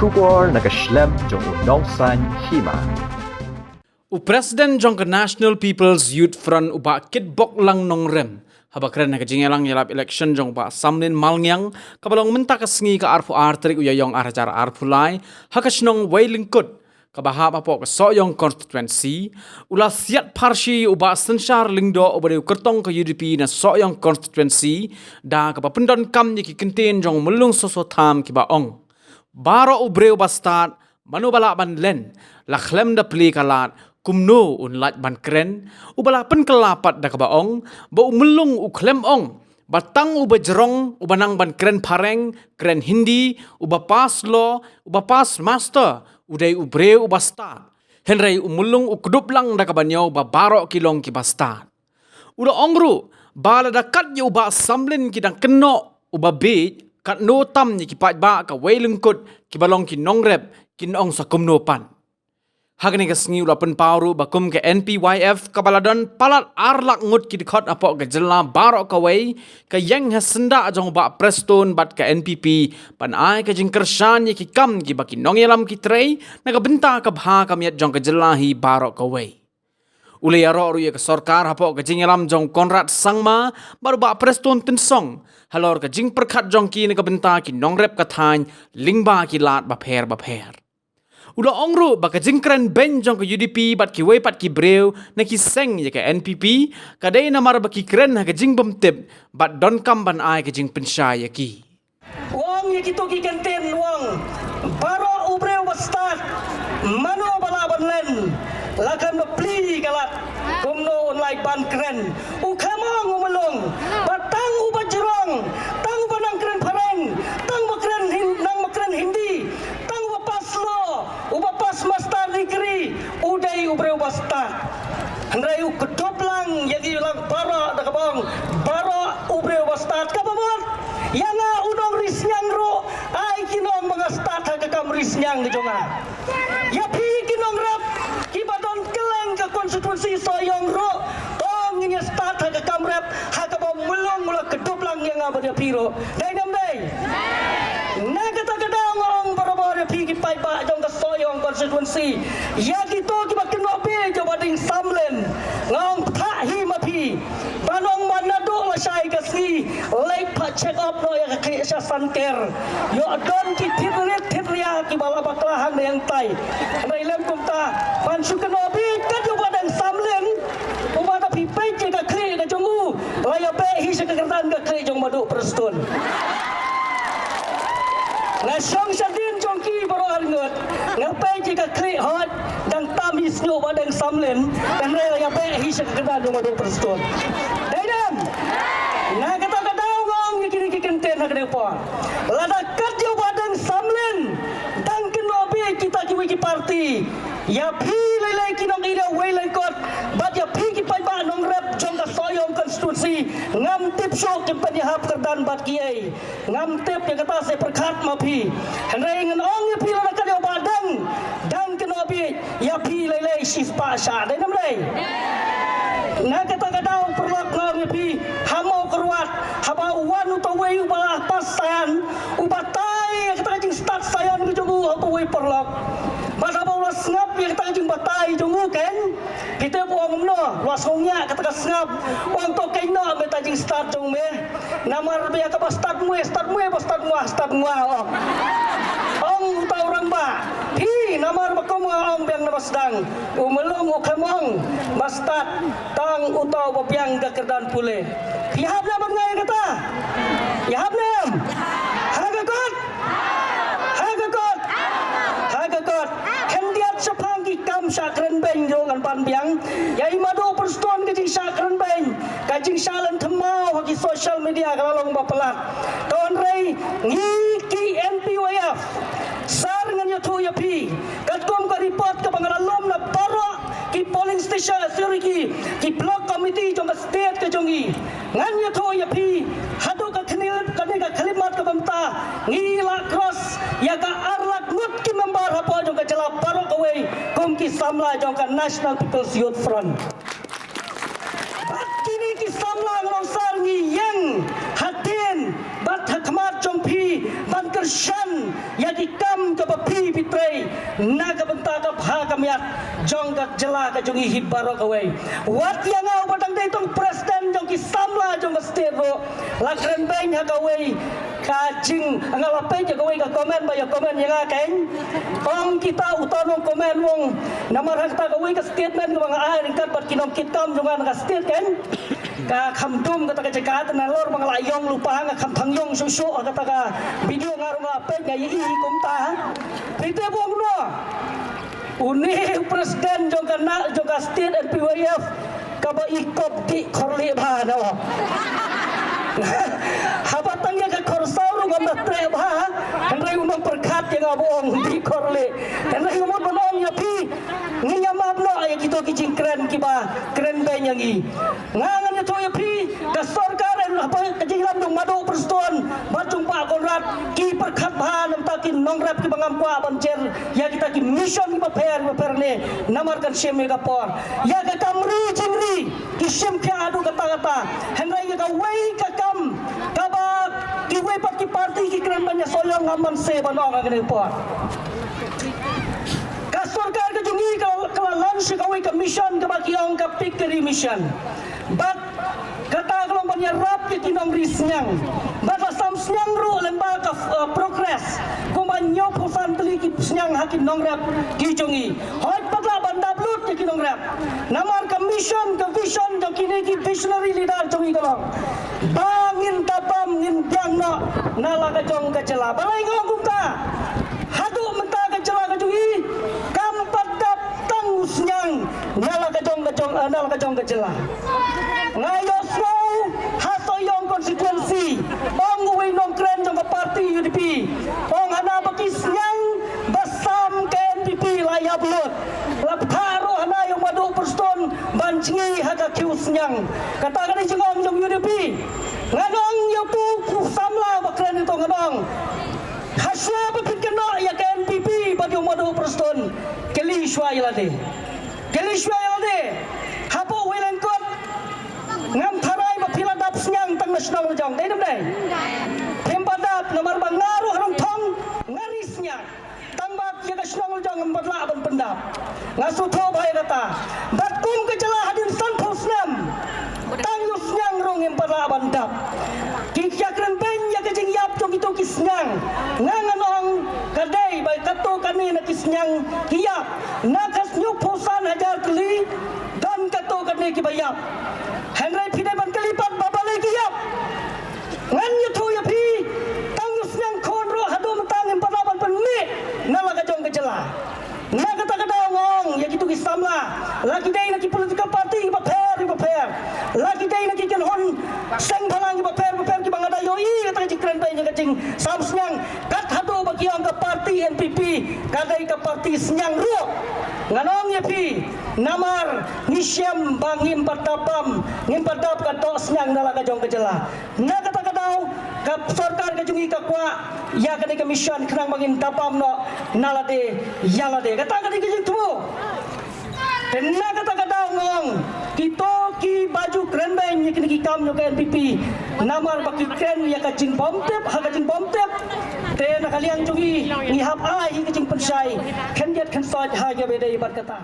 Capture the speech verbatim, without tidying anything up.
Khubor na ka shlem jong u Nongsaiñ Hima. U President jong ka National People's Youth Front, u Bah Kitboklang Nongrem, haba kren ha ka jingïalang ïalap election jong u Bah Samlin Malngiang, kaba long mynta ka sngi ka arphew ar tarik u Ïaïong ar hajar arphew lai, ha ka shnong Weilyngkut, kaba hap hapoh ka Sohiong constituency, u la siat pharshi ïa u Bah Synshar Lyngdoh, uba dei u kyrtong ka U D P na Sohiong constituency, da kaba pyndonkam ïa ki kyntien jong u Myllung Soso Tham, kiba ong: Baroh u briew ba stad, mano ba lah ban len, la khlem da plie ka lad, kumno un lah ban kren? Uba la pynkylla pat da kaba ong ba u Myllung u khlem ong ba tang uba jrong, uba nang ban kren phareng, kren Hindi, uba pass law, uba pass master, u dei u briew uba stad. Hynrei u Myllung u kdup lang da kaba ñiew ba baroh ki long kiba stad. U la ong ruh ba lada kat ïa u Bah Samlin ki dang kynnoh uba bieit, katno tam ïa ki paidbah ka Weilyngkut kiba long ki nongrep kin ong sa kumno pat. Ha kane ka sngi u la pynpaw ruh ba kum ka N P Y F, kaba la don palat ar lak ngut ki dkhot hapoh ka jylla baroh kawei, ka ïeng ha syndah jong u Bah Prestone bad ka N P P ban ai ka jingkyrshan ïa ki kam kiba ki nongïalam ki trei na ka bynta ka bha ka miat jong ka jylla hi baroh kawei. U la ïaroh ruh ïa ka sorkar hapoh ka jingïalam jong u Conrad Sangma bad u Bah Prestone Tynsong halor ka jingpyrkhat jong ki na ka bynta ki nongrep ka thaiñ lyngba ki lad bapher bapher. U la ong ruh ba ka jingkren beiñ jong ka U D P bad kiwei pat ki briew na ki seng ïa ka N P P ka dei namar ba ki kren ha ka jingbymtip bad donkam ban ai ka jingpynshai ïa ki. U ong ïa kito ki kyntien, u ong: Baroh u briew ba stad, mano ba lah ban len, la khlem da plie ka lad, kumno un lah ban kren? U khlem ong, u Myllung, ba tang uba jrong, tang uba nang kren phareng, tang ba kren Hin-, nang ba kren Hindi, tang uba pass law, uba pass master degree, u dei u briew ba stad. Hynrei u kdup lang ïa ki lang baroh da kaba ong baroh u briew ba stad. Kaba mut ïa nga u nongri sniang ruh, ai ki nong ba nga stad ha ka kam ri sniang ka jong nga. Ïa phi ki nongrep kiba don kylleng ka constituency Sohiong ruh, to ngin ïa stad ha ka kam rep ha kaba u Myllung u la kdup lang ïa nga bad ïa phi ruh. Dei ne ym dei? Na kata ka daw nga ong barabor ïa phi ki paidbah jong ka Sohiong constituency, ïa kito kiba kynnoh bieit ïa u Bah Deng Samlin, nga ong, thah hi ma phi. Ban ong ma naduh lashai ka sngi, leit phah check up noh ïa ka khlieh sha Sanker. Ïoh don ki thit rit thit ria kiba la bakla hangne hangtai. Hynrei lym kumta, ban shu kynnoh bieit kat ïa u Bah Deng Samlin, uba da phi peit ïa ka khlieh ka jong u, la ïabeh hi sha ka kyrdan ka khlieh jong Maduh Prestone. Nga shong shadien jong ki baroh arngut, nga peit ïa ka khlieh, hooid, dang tam hi snieh u Bah Deng Samlin, hynrei la ïabeh hi sha ka kyrdan jong Maduh Prestone. Dei ne em? Na kata ka daw nga ong ïa kine ki kyntien ha kane ka por. Lada kat ïa u Bah Deng Samlin dang kynnoh bieit kita kiwei ki party, ïa phi lei lei ki nongïalam Weilyngkot bad ïa phi ki paidbah nongrep jong ka Sohiong constituency, ngam tip shuh kin pynïahap kyrdan bad kiei. Ngam tip, ïa kata sa pyrkhat ma phi. Hynrei ngan ong ïa phi, lada kat ïa u Bah Deng dang kynnoh bieit, ïa phi lei lei shispah shah. Dei ne ym dei? Na kata ka daw paralok, nga ong ïa phi, ha Mawkyrwat, haba u wan uta uwei uba la pass science, u batai ïa kata ka jingstad science ka jong u ha uta uwei paralok. Bad haba u la sngap ïa kata ka jingbatai jong u, keiñ, phi tip u ong kumno? U la sngewngiah kata ka sngap. U ong, to keiñ noh, mynta jingstad jong me. Namar ba ïa kaba stad mwe, stad mwe, ba stad ngwah, stad ngwah, ong. Ong uta u rangbah, phi, namar ba kum nga ong biang na ba sdang, u Myllung u khlem ong ba stad, tang uta uba biang ka kyrdan pule. Phi hap ne em ban ngai ïa kata? Phi hap ne em? Ha ka kot? Ha ka kot? Ha ka kot? Khyndiat shaphang ki kam shah kren beiñ ruh ngan pan biang. Ïa i Maduh Prestone ka jingshah kren beiñ, ka jingshah lynthem maw ha ki social media ka la long ba palat. To hynrei ngi ki N P Y F, sir, ngan ïathuh ïa phi, katkum ka report kaba nga la lum na baroh ki polling station, sorry, ki, ki block committee jong ka state ka jong ngi. Ngan ïathuh ïa phi, haduh ka khyllipmat, kane ka khyllipmat kaba mynta, ngi la cross ïa ka ar lak ngut ki member hapoh jong ka jylla baroh kawei kum ki samla jong ka National People's Youth Front. Bad kine ki samla, ngan ong sir, ngi ïeng hadien bad ha khmat jong phi ban kyrshan ïa ki kam kaba phi Na ka bynta ka bha ka miat jong ka jylla ka jong i hi baroh kawei. Wat ïa nga uba dang dei tang president jong ki samla jong ka state ruh la kren beiñ ha kawei ka jing, nga la peit ïa kawei ka comment ba ïa comment ïa nga kein. Ong kita uta u nongcomment u ong namar ha kata kawei ka statement kaba nga ai ryngkat bad ki nongkitkam jong nga na ka state kein. Ka kham dum kata ka jaka, te nalor ba nga la ïong lypa, nga kham thang ïong shuh shuh ha kata ka video, nga ruh nga peit nga ïohi kumta. Phi tip u ong kumno? Une u president jong ka na, jong ka state N P Y F kaba i kop dih khorlih bha, no. Haba tang ïa ka khorsaw ruh ngam da treh bha. Hynrei u nongpyrkhat ïa nga ba ong dih khorlih. Hynrei nga mut ban ong ïa phi, ngin ïa map noh ïa kito ki jingkren kiba kren beiñ ïa ngi. Nga ngan ïathuh ïa phi, ka sorkar, eh, haba ka jingïalam jong Madu Prestone bad jong Bah Conrad ki pyrkhat bha na bynta ki nongrep kiba ngam kwah ban jer ïa kita ki mission kiba pher kiba pher ne, namar kan shim ïa ka por. Ïa ka kam ri jingri ki shim khia haduh katta katta. Hynrei ïa kawei ka kam kaba kiwei pat ki party ki kren ban ïasoh ïong, ngam banse ban ong ha kane ka por. Ka sorkar ka jong ngi ka, ka la launch ïa kawei ka mission kaba ki ong ka PIKKERI mission. Bad kata ka long ban ïarap ïa ki nongri sniang. Bad la sam sniang ruh lyngba ka, eh, progress kumba hynñiewphew san tylli ki sniang ha ki nongrep ki jong ngi. Hooid, pat lah ban dap lut ïa ki nongrep. Namar ka mission, ka vision jong kine ki visionary leader jong ngi ka long ba ngin da bam, ngin biang noh na la ka jong ka jylla. Balei nga ong kumta? Haduh mynta ka jylla ka jong ngi kam pat dap tang u sniang na la ka jong ka jong, eh, na la ka jong ka jylla. Nga ïohsngew ha Sohiong constituency, ong uwei u nongkren jong ka party U D P, ong hana ba ki sniang ba sam ka N P P la ïap lut. La bthah ruh hana ïa u Madu Prestone ban jngi ha ka kiew sniang. Kata ka dei jingong jong U D P. Ngan ong ïa uto u samla ba kren ïa uto, ngan ong, hashwa ba phin kynnoh ïa ka N P P bad ïa u Madu Prestone, kylli shuwa ïa lade. Kylli shuwa ïa lade. Hapoh Wei Lyngkot ngam tharai ba phi la dap sniang tang na shnong la jong, dei ne ym dei? Phim pat dap namar ba nga ruh ha Nongtong nga ri sniang. Tang ba ïa ka shnong la jong ngam pat lah ban pyndap. Nga sngewthuh bha ïa kata. Bad kum ka jylla hadien sanphew snem, tang ïa u sniang ruh ngim pat lah ban dap. Ki ïa kren beiñ ïa ka jingïap jong kito ki sniang. Nga ngan ong ka dei ba katto katne na ki sniang ki ïap. Na ka hynñiewphew san hajar tylli don katto katne kiba ïap. Hynrei phi dei ban kylli pat ba balei ki ïap. Ngan ïathuh ïa phi, tang ïa u sniang khun ruh haduh mynta ngim pat lah ban pynmih na la ka jong ka jylla. Na kata ka daw nga ong ïa kito ki samla, la ki dei na ki political party kiba pher kiba pher, la ki dei na ki kynhun seng bhalang kiba pher kiba pher kiba nga da ïohi kata ka jingkren beiñ ïa ka jingsam sniang, kat haduh ba ki ong ka party N P P ka dei ka party sniang ruh. Ngan ong ïa phi, namar ngi shem ba ngim pat dap bam, ngim pat dap ka doh sniang na la ka jong ka jylla. Na kata ka daw ka sorkar ka jong ngi ka kwah ïa kane ka mission khnang ba ngin da bam noh na lade ïa lade. Kata ka dei ka jingthmu. Te na kata ka daw nga ong, kito kiba ju kren beiñ ïa kine ki kam jong ka N P P namar ba ki kren ïa ka jingbymtip ha ka jingbymtip. Te na ka liang jong ngi ngi hap ai ïa ka jingpynshai khyndiat khynsoit ha kaba dei bad kata.